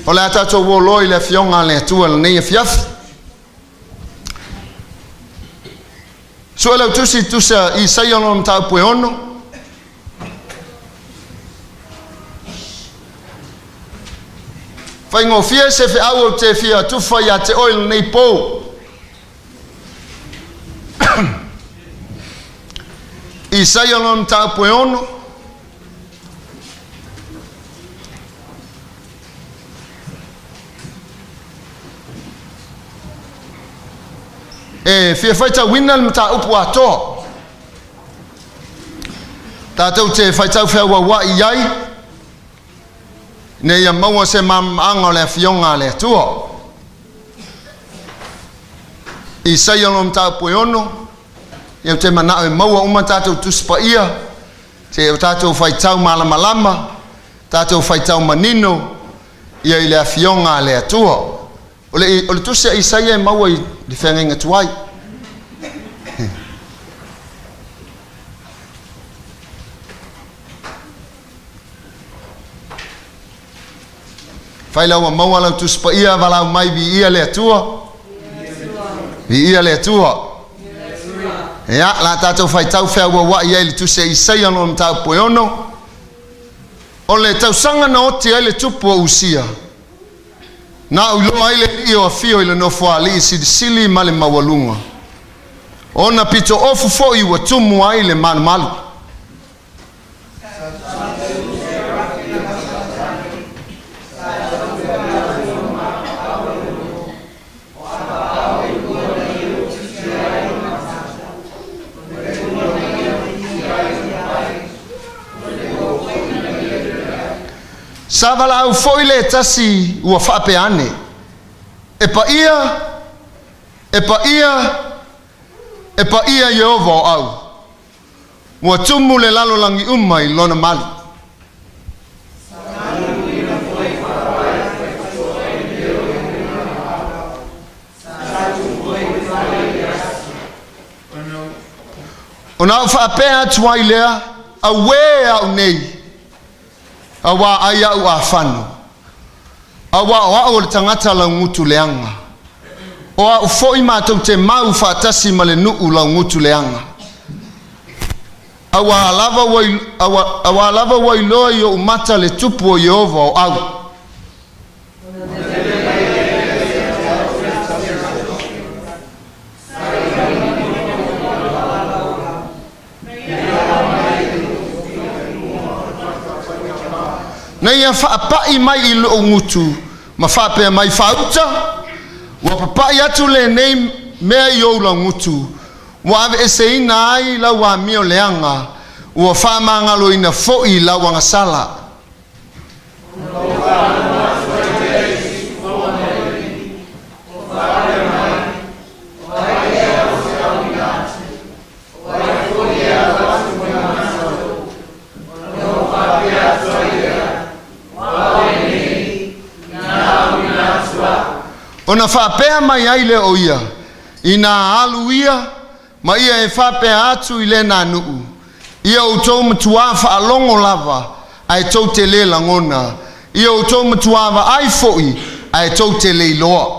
O le a tatou o loa i le Afioga a le Atua i lenei afiafi. Sue lau tusi tusa Isaia lona mataupu e ono. Faigofie se feau ou te fia tufa ia te oe i lenei po. Isaia lona mataupu e ono. E fia faitauina le mataupu atoa. Tatou te faitau feauaua'i i ai, ina ia maua se malamalamaaga o le Afioga a le Atua. Isaia lona mataupu e ono, ia ou te manao e maua uma tatou Tusi Paia, se o tatou faitau malamalama, tatou faitau manino ia i le Afioga a le Atua. O le, o le tusi a Isaia e maua i le feagaiga tuai. Fai lau ua maua lau tusi paia, valaau mai viia le Atua. Viia le Atua. Ia, la tatou faitau feauaua'i ai le tusi a Isaia lona mataupu e ono. O le tausaga na oti ai le tupu o Usia, na ou iloa ai le alii o afio i le nofoalii silisili ma le maualuga. Ona pito ofu foi ua tumu ai le malumalu. Sa valaau foi le tasi ua faapea ane, E paia, e paia, e paia Ieova o au, ua tumu le lalolagi uma i lona malu. Ona ou faapea atu ai lea, Auē au nei, auā ai aʻu afano, auā o aʻu o le tagata laugutu leaga, o aʻu foi matou te mau faatasi ma le nuu laugutu leaga. Auā lava ua, auā lava ua iloa i oʻu mata le tupu o Ieova o au. Na ia faapaʻi mai i loʻu gutu ma faapea mai, Faauta, ua papaʻi atu lenei mea i ou laugutu, ua aveeseina ai lau amio leaga, ua faamagaloina foi lau agasala. Ona faapea mai ai lea o ia, Inā alu ia, ma ia e faapea atu i lena nuu, Ia outou matuā faalogo lava, ae tou te lē lagona, ia outou matuā vaai foi, ae tou te le iloa.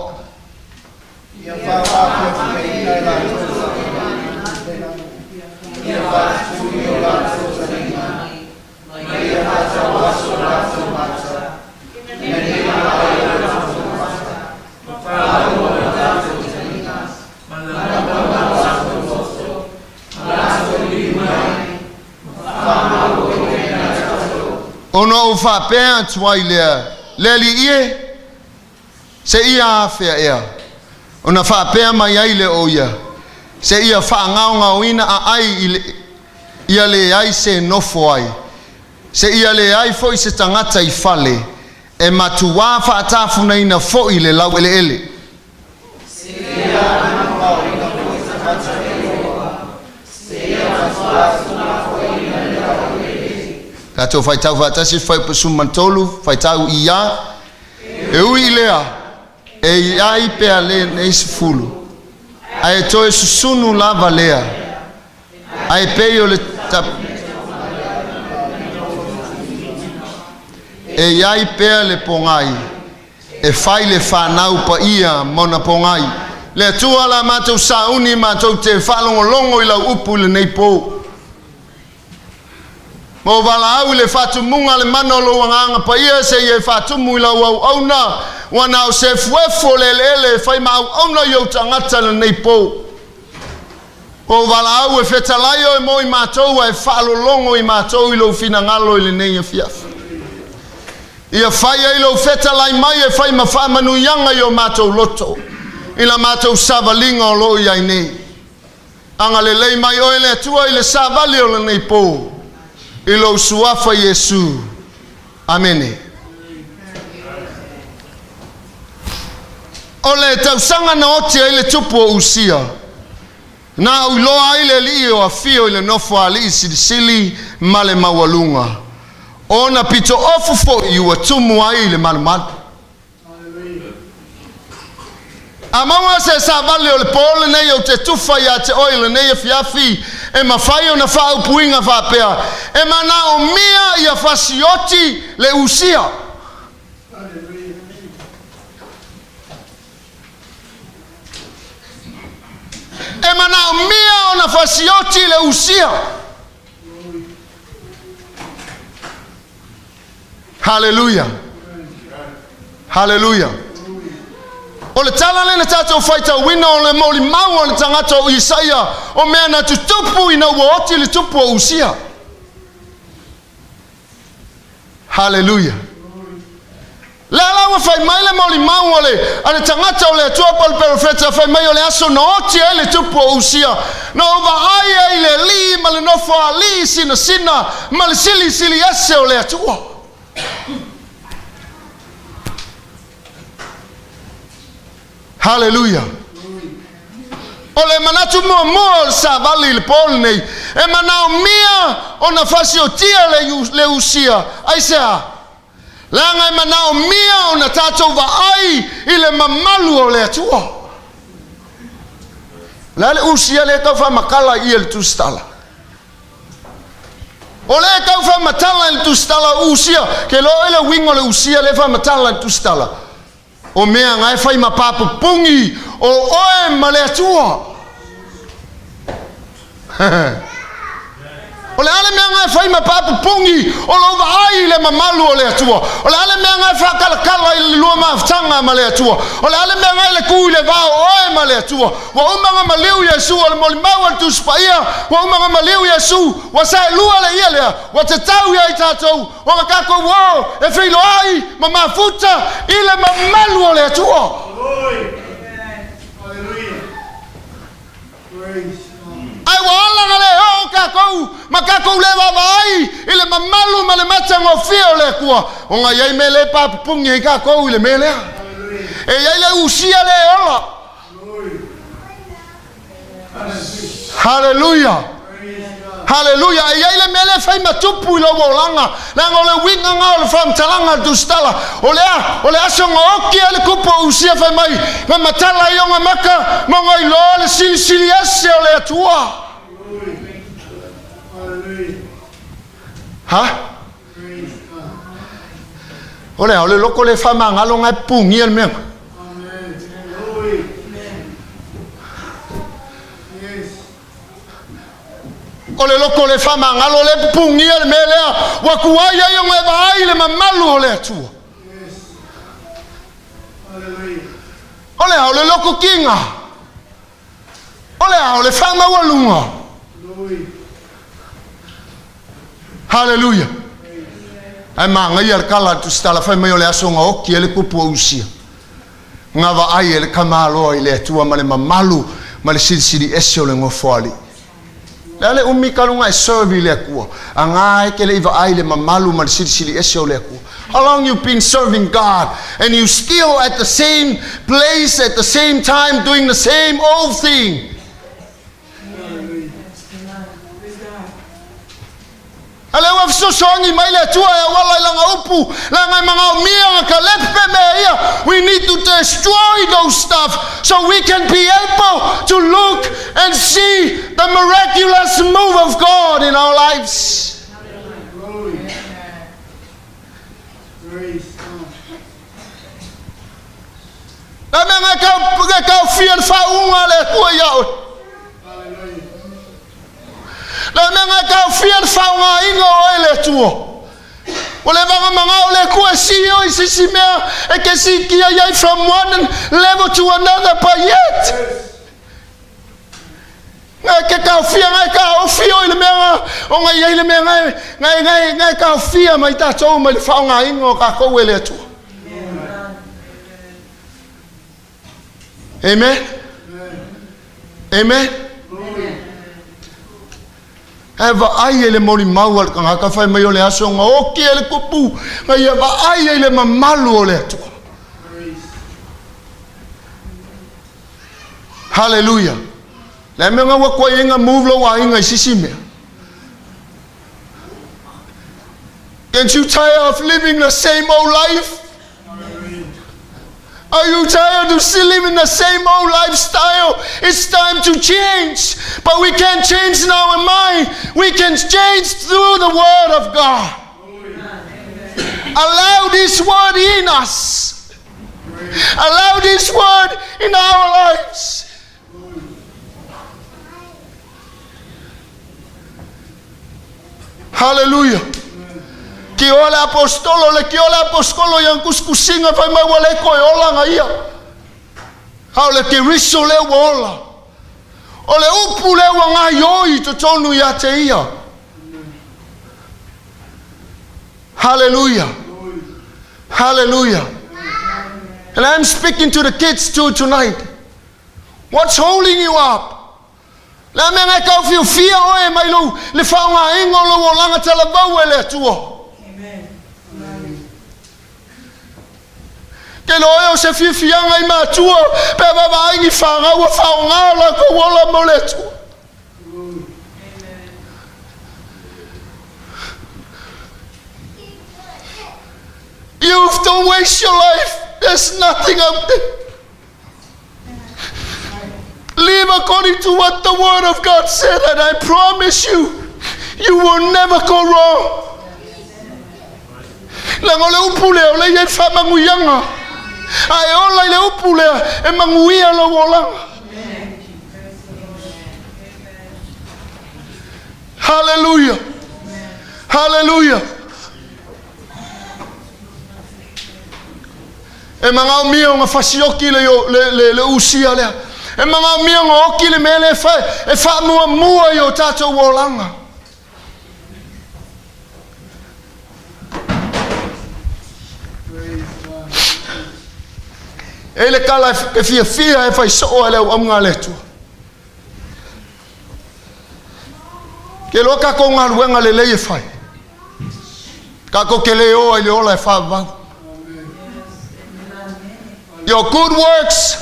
Ona ou faapea atu ai lea, Le Alii e, seia afea ea? Ona faapea mai ai lea o ia, Seia faagaogaoina aai i le, ia leai se nofo ai, seia leai foi se tagata i fale, e matuā faatafunaina foi le laueleele. Tatou faitau faatasi fuaiupu 13, faitau i a. E ui i lea, e i ai pea lenei sefulu, ae toe susunu lava lea, ae pei o le tap... E i ai pea le pogai. E fai le fanau paia ma ona pogai. Le Atua la matou sauni matou te faalogologo i lau upu i lenei po. Ma o valaau i le faatumuga le mana o lou agaga paia seia e faatumu i lau auauna, ua na o se efuefu o le eleele e fai ma auauna i ou tagata i lenei po. O valaau e fetalai oe mo i matou ae faalologo i matou i lou finagalo i lenei afiafi. Ia fai ai lou fetalai mai e fai ma faamanuiaga i o matou loto i la matou savaliga o lo o i ai nei. Agalelei mai oe le Atua i le savali o lenei po i lou suafa Iesu. Amene. O le tausaga na oti ai le tupu o Usia, na auiloa ai le alii o Afio i le nofo a alii silisili ma le maualuga, ona pito ofu foi ua tumu ai le malumalu. A maua se savali o le po lenei ou te tufa ia te oe i lenei afiafi, e mafai ona faaupuina faapea, E manaomia ia fasioti le usia. E manaomia ona fasioti le usia. Haleluia! Haleluia! O le tala lea na tatou faitauina o le molimau a le tagata o Isaia o mea na tutupu ina ua oti le tupu o Usia. Haleluia! Lea la ua fai mai le molimau a le, a le tagata o le Atua po o le perofeta fai mai o le aso na oti ai le tupu o Usia, na ou vaai ai i le alii ma le nofo alii sinasina ma le silisili ese o le Atua. Haleluia! O le manatu muamua o le savali i le po lenei, e manaomia ona fasiotia le, le usia. Aisea? Leaga e manaomia ona tatou vaai i le mamalu o le Atua. O le a le usia lea e tau faamatala i i e le tusitala? O lea e tau faamatala i le tusitala o usia, ke iloa oe le uiga o le usia lea e faamatala i le tusitala. O mea nga e fai ma papupungi o oe ma le Atua. O le a le mea nga e fai ma papupungi o lou vaai i le mamalu o le Atua? O le a le mea nga e faakalakala i le lua mafutaga ma le Atua? O le a le mea nga e le ku i le va o oe ma le Atua? Ua uma ona maliu Iesu, o le molimau a le Tusi Paia, ua uma ona maliu Iesu, ua saelua le ia lea, ua tatau ia i tatou ona tatou o e feiloai ma mafuta i le mamalu o le Atua. Ae ua ala ona le oo tatou ma tatou le vaavaai i le mamalu ma le matagofie o le Atua, ona e i ai mea lea e papupungi ai tatou i le mea lea. E i ai le usia lea e ola. Haleluia! Haleluia! E i ai le mea lea e fai ma tupu i lou olaga, leaga o le uiga na o le faamatalaga a le Tusitala, o le a? O le aso na oki ai le kupu o Usia fai mai, na matala ai ona maka ma ona iloa le silisili ese o le Atua. Ha? O le a? O le loko le faamagalo na e pugia le mea. O le loko le faamagalo le pupugia le mea lea ua tuai ai ona e vaai i le mamalu o le Atua. O le a? O le loko kiga. O le a? O le faamaualuga. Haleluia! Ae manaia le tala a le Tusitala fai mai o le aso na oti ai le tupu o Usia. Na vaai e le tamaloa i le Atua ma le mamalu ma le silisili ese o le Nofoalii. Le a le umi talu ona e serve i le Atua, a na e te le i vaai i le mamalu ma le silisili ese o le Atua. How long you been serving God and you still at the same place at the same time doing the same old thing? A lea ua fesoasoani mai le Atua e auala i lana upu, leaga e manaomia ona kalepe mea ia. We need to destroy those stuff so we can be able to look and see the miraculous move of God in our lives. Le mea ngai e taofia le faauuga a le Atua ia oe. Le mea ngai taofia le faaaogaina o oe e le Atua. Ua leva ona manao le Atua e sii oe i se isi mea e te siitia i ai from one level to another, but yet ngai te taofia, ngai taofi oe i le mea na ona i ai le mea ngai ngai ngai ngai taofia mai tatou mai le faaaogaina o tatou e le Atua. Amen. Amen. Ae vaai ai le molimau a le tagata fai mai o le aso na oki ai le kupu, na ia vaai ai le mamalu o le Atua. Hallelujah. Le mea na ua koe ai na move lou aiga i sisi mea. Can't you tire of living the same old life? Are you tired of still living the same old lifestyle? It's time to change. But we can't change in our mind. We can change through the Word of God. Allow this Word in us. Allow this Word in our lives. Hallelujah. Ki oa le apostolo, le ki oa le apostolo i ang kusikusinga fai mai ua le koe ola nga ia. A o le Keriso lea ua ola. O le upu lea ua gaioi i totonu ia te ia. Hallelujah. Hallelujah. And I'm speaking to the kids too tonight. What's holding you up? Le a mea ngai taofiofia oe mai lou le faaaogaina o lou olaga talavou e le Atua. Ke loa oe o se fiafiaga i matua pe a vaavaai ni fanau ua faaaoga o latou ola mo le Atua. Youth, don't waste your life. There's nothing out there. Live according to what the Word of God said, and I promise you, you will never go wrong. Leaga o le upu lea o lea e i ai le faamanuiaga. A e ola i le upu lea, e manuia lou olaga. Hallelujah. Hallelujah. E manaomia ona fasioki le, le, le, le usia lea. E manaomia ona oki le mea lea e fai, e faamuamua i o tatou olaga. E le tala e fiafia e fai soo ai le auauna a le Atua. Ke loa tatou galuega lelei e fai. Tatou te le o ai le ola e faavavau. Your good works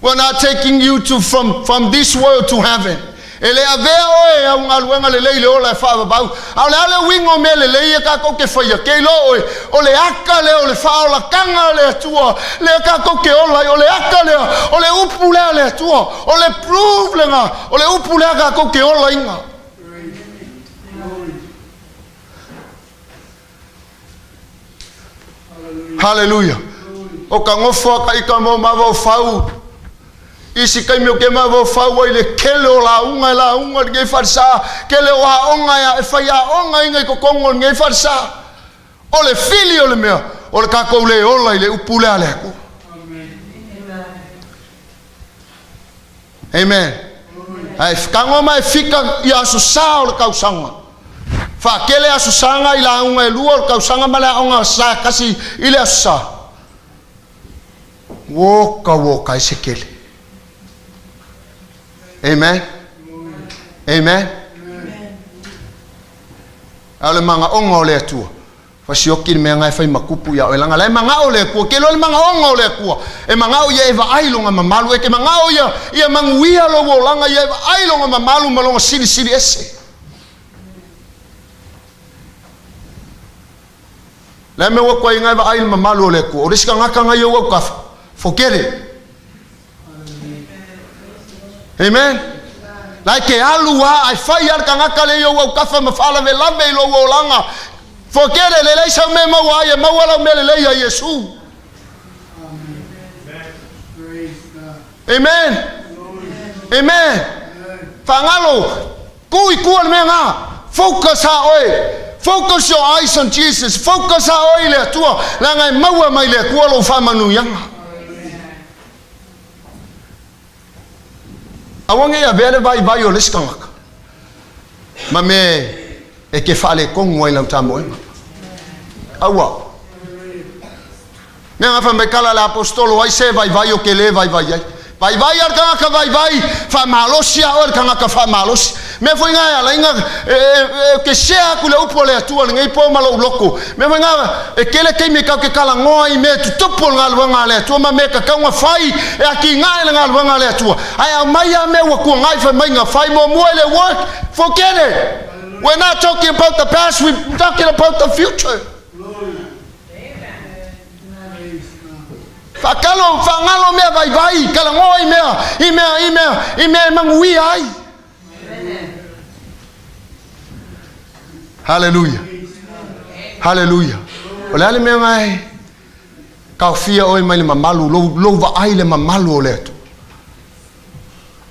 will not taking you to from, from this world to heaven. E le avea oe e au galuega lelei le ola e faavavau. A o le a le uiga o mea lelei ia tatou te faia, ke iloa oe, o le aka lea o le faaolataga a le Atua, lea tatou te ola ai, o le aka lea, o le upu lea a le Atua, o le proof lena, o le upu lea tatou te olaina. Haleluia. O ka nofo a ka ika mo mafaufau. Isi taimi o ke mafaufau ai le kele o lauga e lauga lenei falesa, kele o aoga e fai aoga ina i totonu o lenei falesa. O le fili o le mea, o le tatou le ola i le upu lea a le Atua. Amen. Ae tago ma e fika i aso sa o le tausaga. Faatele aso sa i lauga e lua o le tausaga ma le aoga sa kasi i le aso sa. Woka woka e se kele. Amen. Amen. A o le magaoga o le Atua. Fasioki le mea nga e fai ma kupu ia oe langa la e magao le Atua. Ke loa le magaoga o le Atua. E magao ia e vaai longa mamalu. E ke magao ia ia manuia lou olaga ia e vaai longa mamalu ma longa silisili ese. Le mea ua koe nga e vaai le mamalu o le Atua. O le isi tagata nga ia ua ukafa. Forget it. Amen. La ke alu a ai fai a le tagata le i ou aukafa ma faalavelave i lou olaga. Forget it, e leai sau mea e maua ai, e maua lau mea lelei ia Iesu. Amen. Amen. Faagalo, tuu i tua le mea na. Focus a oe. Focus your eyes on Jesus. Focus a oe i le Atua, leaga e maua mai le Atua lou faamanuiaga. Aua ne i avea le vaivai o le isi tagata ma mea e te faaletonu ai lau tamoega. Aua. Mea na fai mai kala le aposetolo ai se vaivai o ke le vaivai ai. Vaivai a le tagata vaivai, faamalosi a oe le tagata faamalosi. Mea foi na e ala ai na e, e, e, ke sea aku le upu a le Atua lenei po ma lou loto. Mea foi na e tele taimi e tau te talanoa i mea tutupu o le galuega a le Atua ma mea tatau na fai e atinae le galuega a le Atua. Ae aumai a mea ua tuanai fai mai na fai muamua i le work, forget it. We're not talking about the past, we're talking about the future. Faakalo, faagalo mea vaivai, talanoa i mea, i mea, i mea, i mea e manuia ai. Haleluia. Haleluia. O le a le mea na e taofia oe mai le mamalu, lou, lou vaai le mamalu o le Atua.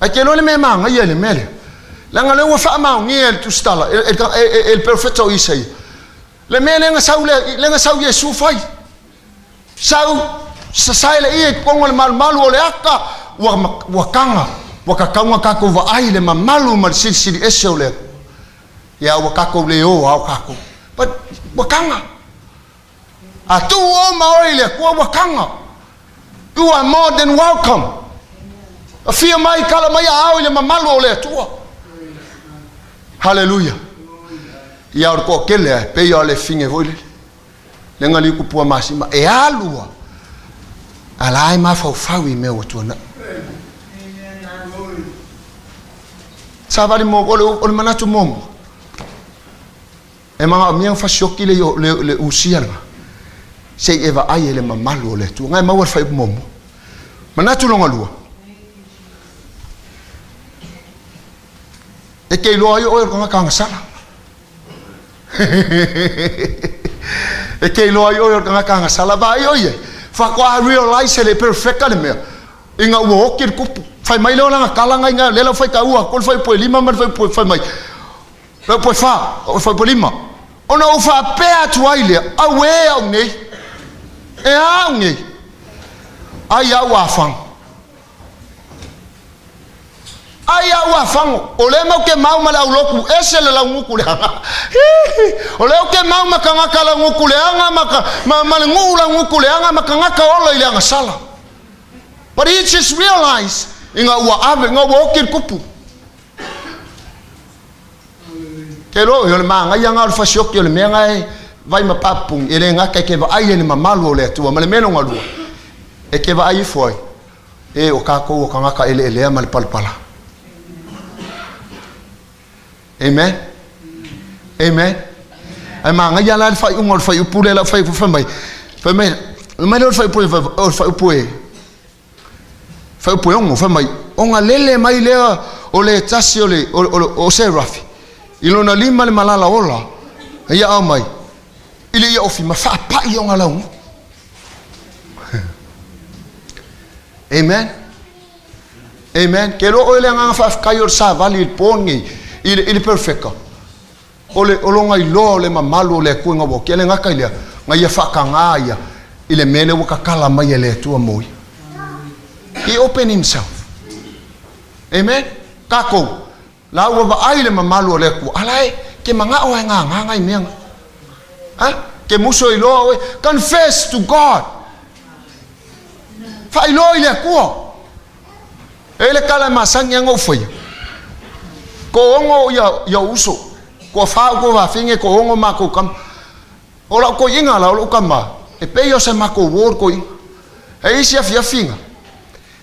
Ae te iloa le mea e manaia i le mea lea. Leaga lea ua faamaonia e le tusitala, e, e, e, e, e le perofeta o Isaia. Le mea lea na sau, lea na sau Iesu fai. Sau, sasae le ia i totonu o le malumalu o le aka, ua, ua taga, ua tatau ona tatou vaai i le mamalu ma le silisili ese o le Atua. Ia, ua tatou le o ao tatou. But, ua taga. A tuu oma oe i le Atua, ua taga. You are more than welcome. Afia mai, kala mai a ao i le mamalu o le Atua. Hallelujah. Ia o le toatele e pei o le fine foi lele. Le ga liu pua masima e alu a. Ala ai mafaufau i mea ua tuanai. Savali mo o le o le manatu muamua. E manaomia ona fasioki le le le usia lena se i e vaai ai i le mamalu o le Atua. Na e maua le faaiupu muamua. Manatu lona lua. E te iloa ai oe o le tagata agasala. E te iloa ai oe o le tagata agasala. Vaai oe i ai. Faatoa realize e le perfect le mea. Ina ua oki le kupu. Fai mai lea o lana tala na ina lea la faitaua atu le faaiupu e lima ma le faaiupu e fai mai. Faaiupu e fa, o le faaiupu e lima. Ona ou faapea atu ai lea, auē au nei. E a au nei? Ai au a fago. Ai au a fago, o lea mau ke mau ma le aulotu, ese le laugutu leaga. O lea ou ke mau ma tagata laugutu leaga ma, ka, ma, ma le nuu laugutu leaga ma tagata ola i le agasala. But he just realized, ina ua ave, ina ua oki le kupu. Ke loa, o le māgaia ngā o le fasioki o le mea ngā e vai ma papupungi, e le gata e ke vaai ai le mamalu o le Atua, ma le mea lona lua, e ke vaai ifo ai, e o kākou o kangaka eleelea ma le palapala. Amen. Amen. Ai māgaia la le faaiuga o le faaiupu lea la fai fai mai. Fai mai, mai lea o le faaiupu o le faaiupu e faaiupu e ono, fai mai, ona lele mai lea o le tasi o le o, o, o Serafi i lona lima le malala ola ia ao mai i le ia ofi ma faapai ona lauga. Amen. Amen. Ke loa oe le agaga faafetai o le savali i le po lenei, i le, i le perfeka. O le, o lona iloa o le mamalu o le Atua ina ua oki, e le gata i lea, na ia faatagā ia i le mea lea ua tatala mai e le Atua mo ia. He opened himself. Amen. Tatou, La ua vaai le mamalu o le Atua, a la e ke manao e ngāngā ngai mea nga. Ha? Ke muso iloa oe, confess to God. Faailoa i le Atua. E le kala e masangi anga u whaia. Ko ongo ia, ia uso. Ko wha ko whawhinge, ko ongo ma ko kama. O lau ko inga la o lau kama. E pei o se ma ko ward ko inga. E isi afiafinga.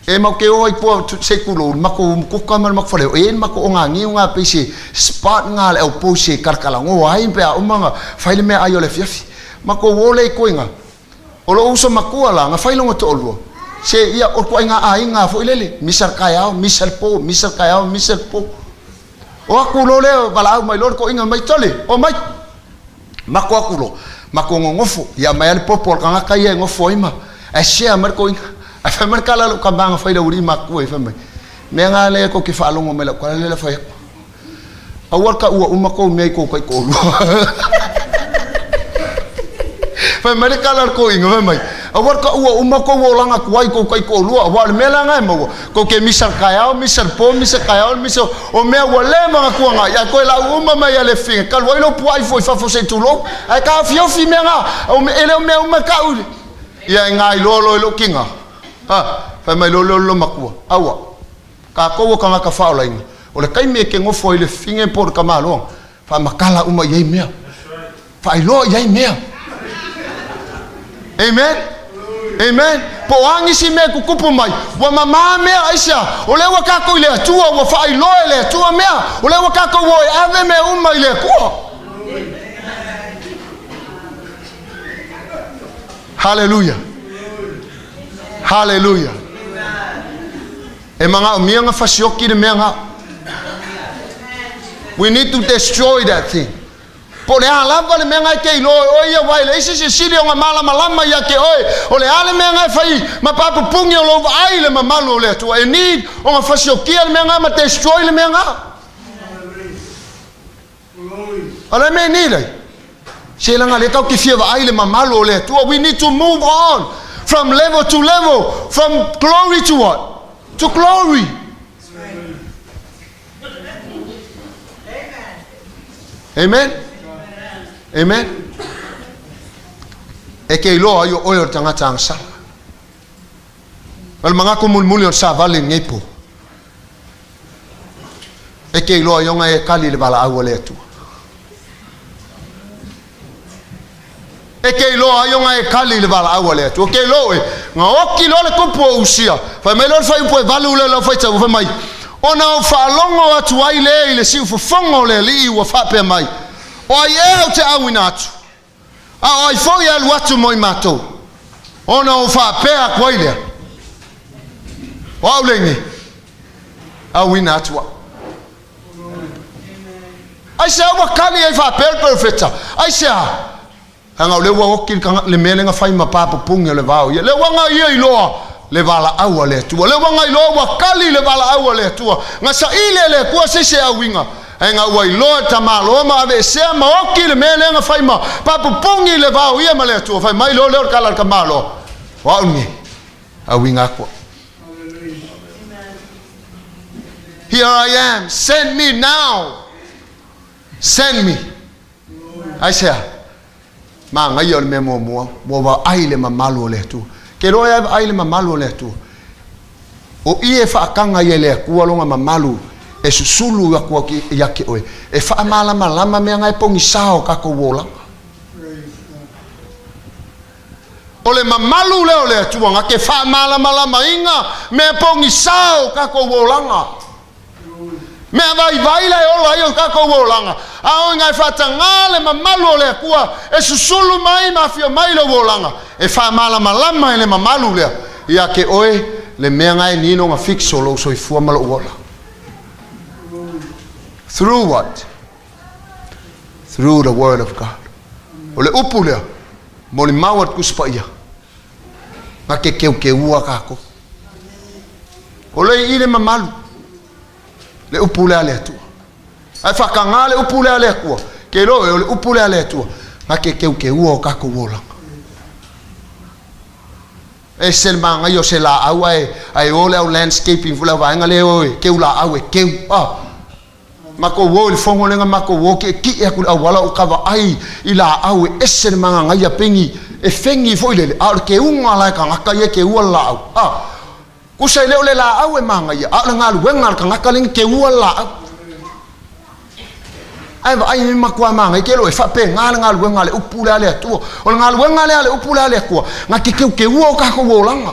E mau ke o ai pua se kulo mako kuka ma mako fale e mako o ngā ngiu ngā pei se spot ngā le au pou se kalakala ngo ai pe a uma nga fai le mea ai o le fiafi mako wo le koinga o lo uso makua la nga fai longa to lua se ia o ko ai ngā ai ngā foi lele misal kai ao misal po misal kai ao misal po o aku lo le wala au mai lo ko inga mai tole o mai mako aku lo mako ngongofo ia mai ale popo o le kangaka ia e ngofo ai ma e share mai ko inga. Ae fai mai le tala a lou tama na fai i le aualii matutua ai, fai mai, mea na lea tou te faalogo mai i lau tala lea la fai atu. Aua le taua uma tou mea i tou taitoalua. Fai mai le tala a le toeaina, fai mai, aua le taua uma tou olaga tuai i tou taitoalua, aua o le mea la lena e maua, tou te misa i le taeao, misa i le po, misa i le taeao, misa, o mea ua leva ona tuanai, ae toe lau uma mai lava i le fafine, talu ai lou puai fua i fafo se i tulou, ae taofiofi mea na, e le o mea uma e tau i le, ia e gailoa loa i lou tiga. Ha, fai mai loa lea o le loomatua, aua. Tatou o tagata faaolaina, o le taimi e te nofo ai i le fafine po o le tamaloa, faamatala uma i ai mea. Faailoa i ai mea. Amen. Amen. Po o a nisi mea e tutupu mai, ua mamā mea, aisea? O lea ua tatou i le Atua, ua faailoa e le Atua mea. O lea ua tatou o e ave mea uma i le Atua. Haleluia. Haleluia. E manaomia na fasioki le mea na. We need to destroy that thing. Po o le a lava le mea na e te iloa e oe ia, aua e leai se isi e sili ona malamalama ia te oe, o le a le mea na e fai ma papupugi o lou vaai i le mamalu o le Atua. E need ona fasiokia le mea na ma destroy le mea na. O le mea nei lai, se leaga lea tatou te fia vaai i le mamalu o le Atua. We need to move on from level to level, from glory to what? To glory. Amen. Amen. E ke iloa ai o oe o le tagata agasala. O le manatu mulimuli o le savali i lenei po. E te iloa i ona e kali le valaau a le Atua. E te iloa ai ona e kali le valaau a le Atua. Ke iloa oe, na oki loa le tupu o Usia. Fai mai loa le fuaiupu e valu lea lau faitau, fai mai, Ona ou faalogo atu ai lea i le siufofoga o le Alii ua faapea mai, O ai ea ou te auina atu? A o ai foi e alu atu mo i matou? Ona ou faapea atu ai lea, O au lenei, auina atu au. Aisea ua kali ai faapea le perofeta? Aisea? Leaga o lea ua oti le mea lea na fai ma papupugi o le vao ia. Lea ua na ia iloa le valaau a le Atua. Lea ua na iloa ua kali le valaau a le Atua. Na saili e le Atua se isi e auiga. Ae na ua iloa e tamaloa ma aveesea ma oki le mea lea na fai ma papupugi le vao ia ma le Atua. Fai mai loa lea o le tala a le tamaloa, O au lenei, auiga atu au. Here I am, send me now. Send me. Aisea? Manaia o le mea muamua, ua vaai le mamalu o le Atua. Ke loa e vaai le mamalu o le Atua. O i e faataga ia le Atua lona mamalu e susulu atu ia te oe, e faamalamalama mea na e pogisa o tatou olaga. O le mamalu lea o le Atua na te faamalamalamaina mea pogisa o tatou olaga. Mea vaivai la e ola ai o tatou olaga, a o ina e faatagā le mamalu o le Atua e susulu mai ma afio mai lou olaga, e faamalamalama e le mamalu lea ia te oe le mea na e nino na fix o lou soifua ma lou ola. Through what? Through the word of God. O le upu lea, molimau a le Tusi Paia, na te keukeua tatou. O le i le mamalu, le upu lea a le Atua. Ae faatagā le upu lea a le Atua, ke iloa oe, o le upu lea a le Atua, na te keukeua o tatou olaga. E ese le manaia o se laau ae, ae o le au landscaping foi le au vaega lea e o e keu laau e keu. Ah, Matou o i le fono lea na matou o kiʻekiʻe atu i le auala o ka vaai i laau e ese le magagaia peni e fegi foi lele a o le keuga la e tagata ia e keua le laau a kusa e le o le laau e magaia a o le galuega a le tagata lea na keua le laau ae vaai e matua magaia ke lo e faapena le galuega a le upu lea a le Atua o le galuega lea a le upu lea a le Atua na te keukeua o tatou olaga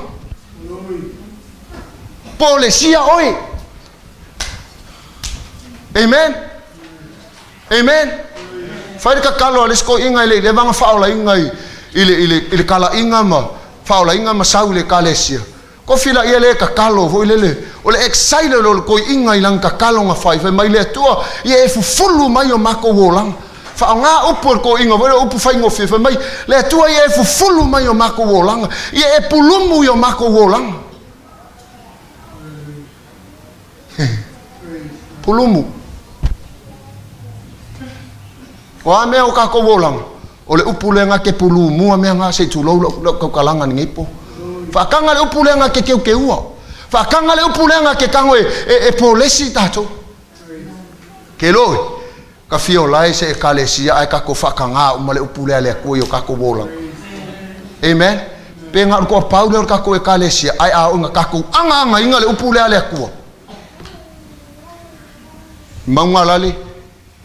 po o le sia oe. Amen. Amen. Fai le tatalo a le isi toeaina e le i leva ona faaolaina i, i, le, i, le, i le talaiga ma faaolaina ma sau i le ekalesia. Kofi laia lea e tatalo foi lele. O le excited o le toeaina i lana tatalo na fai, fai mai le Atua, ia e fufulu mai o matou olaga. Faaaoga upu a le toeaina foi lea, upu faigofie, fai mai, le Atua ia e fufulu mai o matou olaga. Ia e pulumu i o matou olaga. Pulumu. O a mea o kākou olaga, o le upu lea ke pulumua mea nga se i tulou lau tautalaga lenei po. Faataga le upu lea ke keukeua. Faataga le upu lea ke tago e polesi tatou. Ke loe, ka fia ola e se ekalesia ae tatou faatagā uma le upu lea a le Atua i o tatou olaga. Amen. Pe na o le toapau lea o le tatou ekalesia ae a oo ina tatou agaagaina le upu lea a le Atua. Mauga lale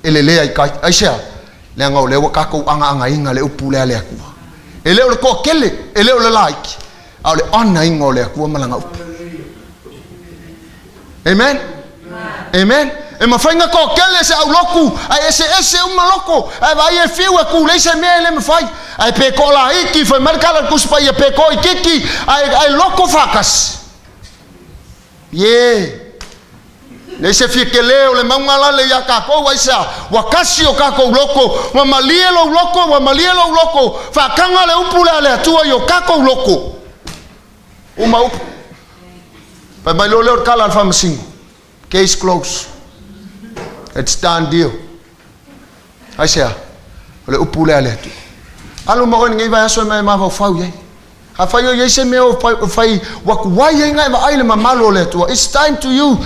e lelea i tai. Aisea? Leaga o lea ua tatou agaagaina le upu lea a le Atua. E le o le toatele, e le o le laiti, a o le onaina o le Atua ma lana upu. Amen? Amen? E mafai ona toatele se aulotu, ae eseese uma loko, ae vaai e fiu e tulei se mea e le mafai. Ae pe toalaiti, fai mai le tala a le Tusi Paia, pe toaitiiti, ae loko faatasi. Ie! Leai se fia tele o le mauga lale iā tatou, aisea? Ua tasi o tatou loko, ua malie lou loko, ua malie lou loko, faataga le upu lea a le Atua i o tatou loko. Uma upu. Fai mai loa lea o le tala a le Faamasino, Case closed. It's done deal. Aisea? O le upu lea a le Atua. Alu ma oe i lenei vaiaso e mafaufau i ai. Afai o i ai se mea o fai ua tuai ai na e vaai i le mamalu o le Atua, it's time to you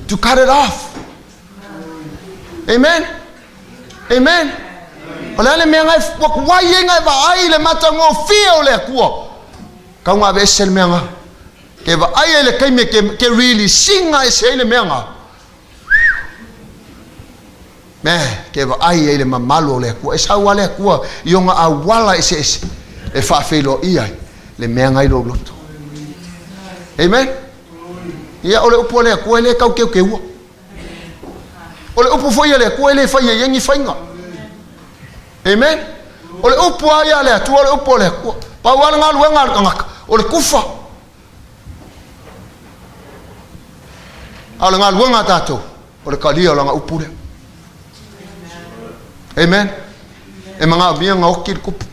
to cut it off. Amen? Amen? O le a le mea na e ua tuai ai na e vaai i le matagofie o le Atua? Tau na aveese le mea na. Ke vaai ai le taimi ke release ina ese ai le mea na. Me, ke vaai ai le mamalu o le Atua. E sau lava le Atua i ona auala eseese e faafeiloaia ai le mea na i lou loto. Amen? Ia, o le upu a le Atua e le tau keukeua. O le upu foi a le Atua e le faia i ai ni faiga. Amen? O le upu lava ia a le Atua, o le upu a le Atua. Pau lava le galuega a le tagata, o le tufa. A o le galuega a tatou, o le talia o lana upu lea. Amen. E manaomia na oti le tupu.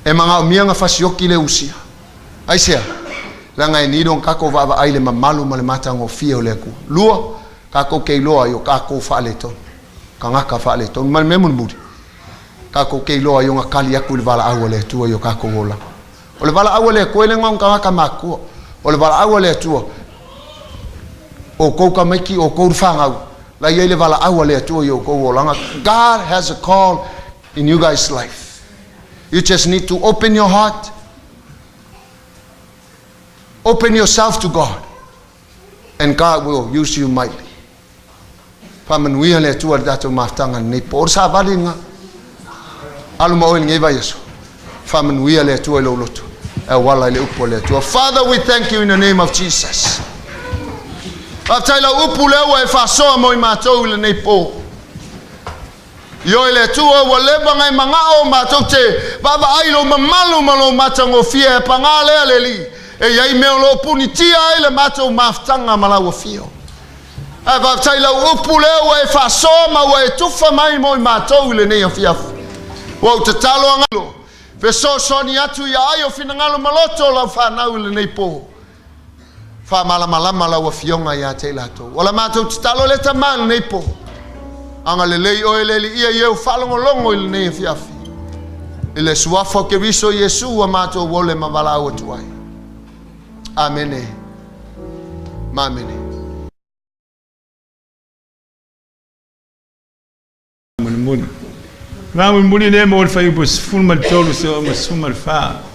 E manaomia na fasioti le usia. Aisea? Leaga e nilo na tatou vaavaai i le mamalu ma le matagofie o le Atua. Lua, tatou te iloa i o tatou faaletonu. Tagata faaletonu. Ma le mea mulimuli, tatou te iloa i ona tali atu i le valaau a le Atua i o tatou olaga. O le valaau a le Atua e le na o tagata matutua. O le valaau a le Atua, outou tamaiti, outou le fanau, la i ai le valaau a le Atua i outou olaga. God has a call in you guys life. You just need to open your heart, open yourself to God, and God will use you mightily. Faamanuia le Atua i le tatou mafutaga i lenei po. O le savali lena. Alu ma oe i lenei vaiaso. Faamanuia le Atua i lou loto. E auala i le upu a le Atua. Father, we thank you in the name of Jesus. Faafetai lau upu lea ua e faasoa mo i matou i lenei po. Ioe le Atua, ua leva ona e manao matou te vaavaai i lou mamalu ma lou matagofie, e pagā lea le Alii, e i ai mea o lo o punitia ai le matou mafutaga ma lau afio. Ae faafetai i lau upu lea ua e faasoa ma ua e tufa mai mo i matou i lenei afiafi. Ua ou tatalo agalo, fesoasoani atu ia ai o finagalo maloto o lau fanau i lenei po. Faamalamalama lau Afioga ia te i latou. O la matou tatalo lea Tama i lenei po. Agalelei oe le Alii ia i e ua faalogologo i lenei afiafi. I le Suafa o Keriso Iesu ua matou ole ma valaau atu ai. Amene. Ma amene. Mulimuli. Vaa mulimuli lea mo le fuaiupu 13 seia oo ma le 14.